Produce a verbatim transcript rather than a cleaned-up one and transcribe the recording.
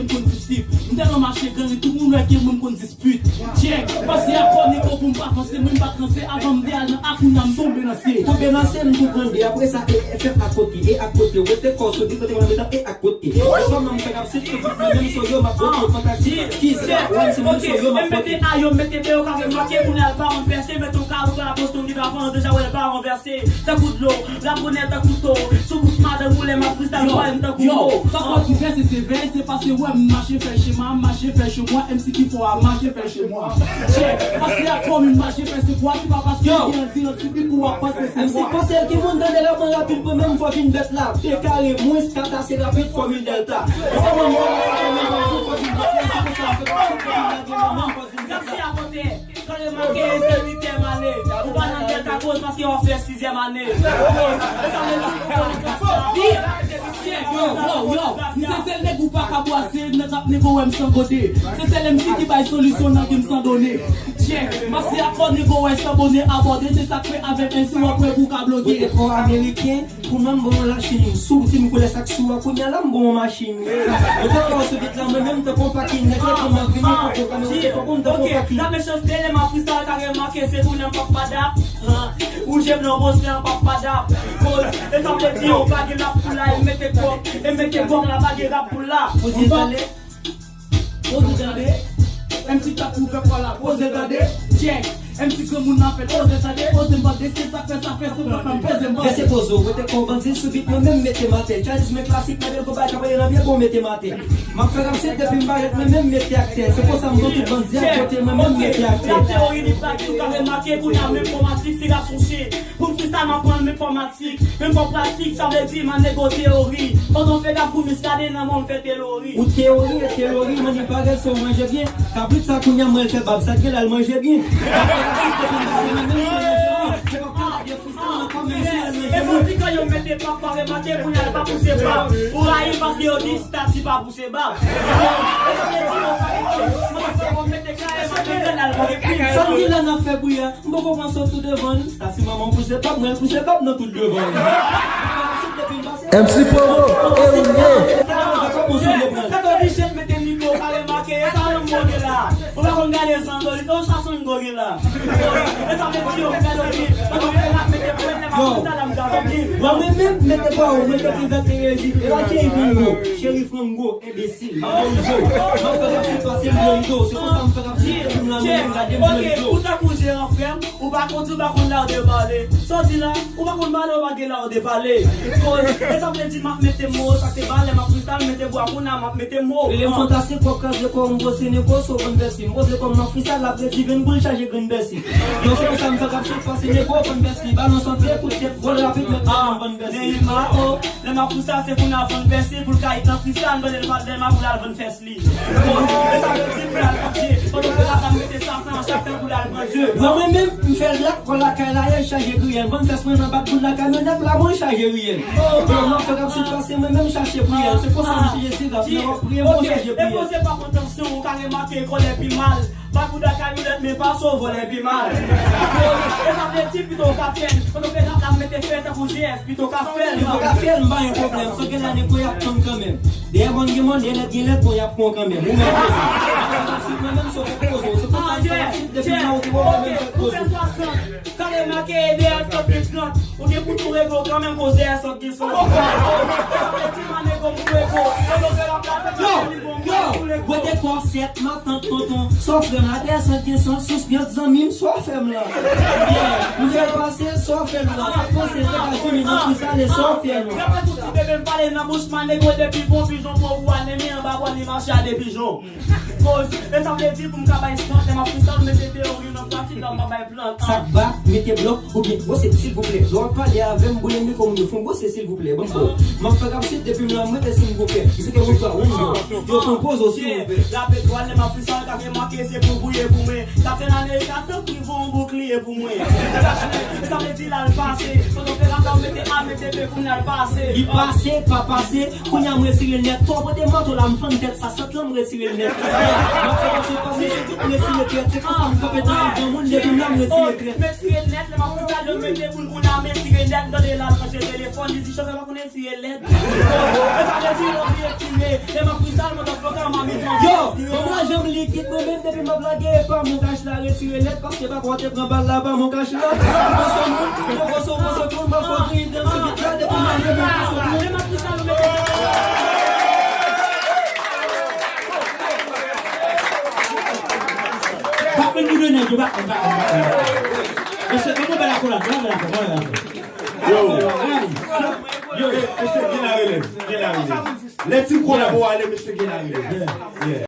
M konn disip. M tèlman mache gang, tout moun wè ke mwen m konn dispit. Check, pase akò nego pou m pa panse, mwen m pa transe, avan m te al nan a, kounya m tonbe nan se. Tonbe nan se, m tou pran de, apre sa, e, e, fèt akote, e akote, rete kò sou di kote mwen metan, e akote. E kòman m fè k ap sit sou bit mwen menm sou yo, m ap bote, fantastik, kiz, wè m se menm sou yo, m ap pote. M mete a yo, m mete de yo, ka remake, kounya l pa ranvèse, mete yon karo, ka la Boston, ki va vann, deja wè l pa ranvèse. Tankou dlo, rap bonè tankou to. Sou bout madanm ou lè m ap freestyle, ou pa wè m tankou mo. Yo, sa fò ti vèse, se vèse, pase wè m mache fè chema, mache fè chemwa, M C ki fò a mache fè chemwa. Check, pase a kòm m mache fè se kwa, se pa paske m gen an dirèk sou bit pou w ap panse se mwa. M C panse l ki moun tande la mwen rapid mwen menm fò vin bèt la. Te kare mwens kata se rapid fòmil dèlta. Yo pa mwen mwen rapid mwen menm fò vin bèt la, se pou sa m fè pa sou fòmil la gen mwen menm fò vin bèt la. Gad si a kote. Kan remake se uityèm ane, ou pa nan dèt akoz paske w ap fè sizyèm ane. Yo, yo, yo, m se sèl nèg ou pa ka bwase, nèg ap nego wè m san gode. Se sèl M C ki bay solisyon nan game san done. Check, m ap se akò nego wè san bone abòde, se sa k fè avèk M C w ap wè pou w ka bloke. Kote kò ameriken, Pou mwen, m bon yon lachin. Sou ti m koulè sak sou a, kounye a la, m bon yon machin. Yo te kò sou bit la, mwen menm, tankou yon pakin. Nèg yo konn m ap vini, tankou kòm yo te kò m, tankou yon pakin. Nan mechanste, lè m ap freestyle, ka remake, se kounye a m p ap padap. Wouje blan, bòs la, m p ap padap. Koz, e sa vle di, yo pa gen rap pou la, e mete kòk, e mete kòk la, pa gen rap pou la. Poze tande. Poze tande. M C tap pou fè kò la. Poze tande. Check. M C granmoun nan fèt. Poze tande. Poze m bande. Se sa fè, sa fè. Se pran m poze m bande. Fè se poze w. Rete kò w bandi sou bit mwen menm mete m atè. Chaliz men klasik nan bèl konba travay nan byen bon mete m atè. M ap fè rap se depi m parèt mwen menm mete aktè. Se konsa m pran tout bandi a kote mwen menm mete aktè. La teyori li pratik ou ka remake kounye a m enfòmatik se rap son chen. Pou m freestyle m ap pran m enfòmatik. Menm fò pratik, sa vle di m an nego teyori. Pandan w fè rap pou miskade nan mwen m fè telori. Ou teyori e telori, mwen ni parèt se w manje byen. Kabrit sa kounye a mwen l fè bab, sa t gen la l manje byen. Sa fè rap si te konn pase mwen menm se manje byen. Se pa pale de freestyle nan kòm men si l manje byen. E poti kan yo mete pap pa remake kounye a l pa pouse bab. Ou rayi l paske yo di stati pa pouse bab. E sa vle di yo pa mete kay e manje grenn al manje plim. Sa m gen la n ap fè bri a. M poko pran sòt tou devan l. Sa si manman w pouse bab, mwen l pouse bab nan tout devan l. M C Pogo, e ou ye? Sa t di chen mete mikwo, ka remake, e sa lanm mode la. Ou pa konn gade zandolit, ou sa son gorila. E sa vle di yo, gade li. Ou konn fè la mete pwen, lè m ap sa la m gade li. Mwen menm, mete pa ou, mete ki vèt e rezi. E la cheri Frango, cheri Frango. Enbesil, m ap yon zo. M ap fè rap si pase m yon do. Se konsa m fè rap si depi m la mwen menm gade m yon do. Ou tankou jeran frè m, ou pa kondi, ou pa konn la w de pale. Sa w di la, ou pa konn pale, ou pa gen la w de pale. Koz, e sa vle di m ap mete mo, sa k te pale, m ap freestyle, mete bwa kounye a, m ap mete mo. Rele m fantastik, w ap kraze kò w, m poze nego, so vann pèsi. M poze kò m, m ap freestyle, l ap redi vin boul chaje grenn pèsi. Yo, se konsa m fè rap si pase nego, vann pèsi. Balans antre, kout tèt, vòl rapid, mèt vann pèsi. Lè m ap freestyle, se pou n al vann pèsi, pou l ka itan freestyle, m tande l pa dèyè m, pou l al vann fès li. Bon, e sa vle di pou l al vann je. Pandan ke la fam mete safran, chak tan pou l al vann je. Mwen, mwen menm, m fè l la, kò lakay la, yè chaje griyèl. Vann fès mwen nan bak boul la, kamyonèt la, mwen chaje riyèl. Bon, m ap fè rap sou pase, mwen menm chache priyèl. Se konsa m chanje sirap, lè w ap priye, mwen chaje priyèl. E poze pa pran tansyon, ou ka remake kòlè pi mal. Bat bouda kamyonèt men pa sou vòlè pi mal. E sa vle di pito w ka fè l. Pandan w fè rap la mete fè tankou G S, pito w ka fè l. Pito w ka fè l, m pa gen pwoblèm. Sa w gen la nego y ap tann kanmenm. Dèyè bòn gen mòn, dèyè lèt gen lèt, bon y ap pran kanmenm. Ou menm poze. Mwen menm sa w fè poze w. Se konsa m fè rap si depi m la ou te wè mwen menm fè poze w. Ou fè swasant. Ka remake e dèyè l sòt gen trant. Ou gen pou tou rego kanmenm koz dèyè sòt gen san. Sa vle di man nego m tou rego. Nego fè rap la fè kanmenm li bon. Yo, yo, rete kò sèt, matant, tonton. Sa w frè m la, dèyè sòt gen san, sous pyant zanmi m, sa w fè m la. M fè l pase, sa w fè l la. Sa w panse, se pa jimi nan freestyle, sa w fè l la. Rap la tout ti bebe m pale nan bouch man nego depi bon pijon po pou al nemi anba bòn li mache a de pijon. Koz, e sa vle di pou m ka bay stant, lè m ap freestyle, mete teyori nan pratik, lè m pa bay plant. Sak ba, mete blòk, oubyen bwose silvouplè. Lè w ap pale avè m, boule mikwo m yo fon bwose silvouplè. Ban m ba w. M ap fè rap si depi m la m rete si m gon kè. M se ke moun pa wonn yo. Yo fon pozo si w pè. Rap etwal, lè m ap freestyle, ka remake se pou bouye pou mwen. Kaptèn Amerika, tanpri voye yon boukliye pou mwen. E sa vle di l al pase. Pandan w fè rap la, w mete A, mete B, kounye a l pase. Li pase, pa pase. Kounye a m retire l nèt. Twò pote manto la, m fann tèt sa, sant lan m retire l nèt. M ap fè pase pase, se tout m retire tèt. Se konsa m kanpe nan yon granmoun, depi m la m retire tèt. M retire l nèt, lè m ap freestyle, yo mete pou l kounye a m retire l nèt. M tande l al ranje telefòn, li di chofè pa konnen tire lèt. E sa vle di yo bliye tire. Lè m ap freestyle, mwen t ap fè Yo, ban m lajan m likid mwen menm depi m ap lage epa Moncash la retire nèt paske papa w te pran bal la ba Moncash la. Bon son moun, bon son, bon son moun, m ap fò kriye dan sou bit la depi m ap leve bon son moun. Patnè m ki donnen, yo, patnè m, patnè m, patnè m. Mesye, ban m yon bèl akolad, ban m yon bèl akolad, ban m yon bèl akolad. Yo, yo, mesye, gen la relèv, gen la relèv. Lè ti kolabo ale, mesye, gen la relèv. Yeah.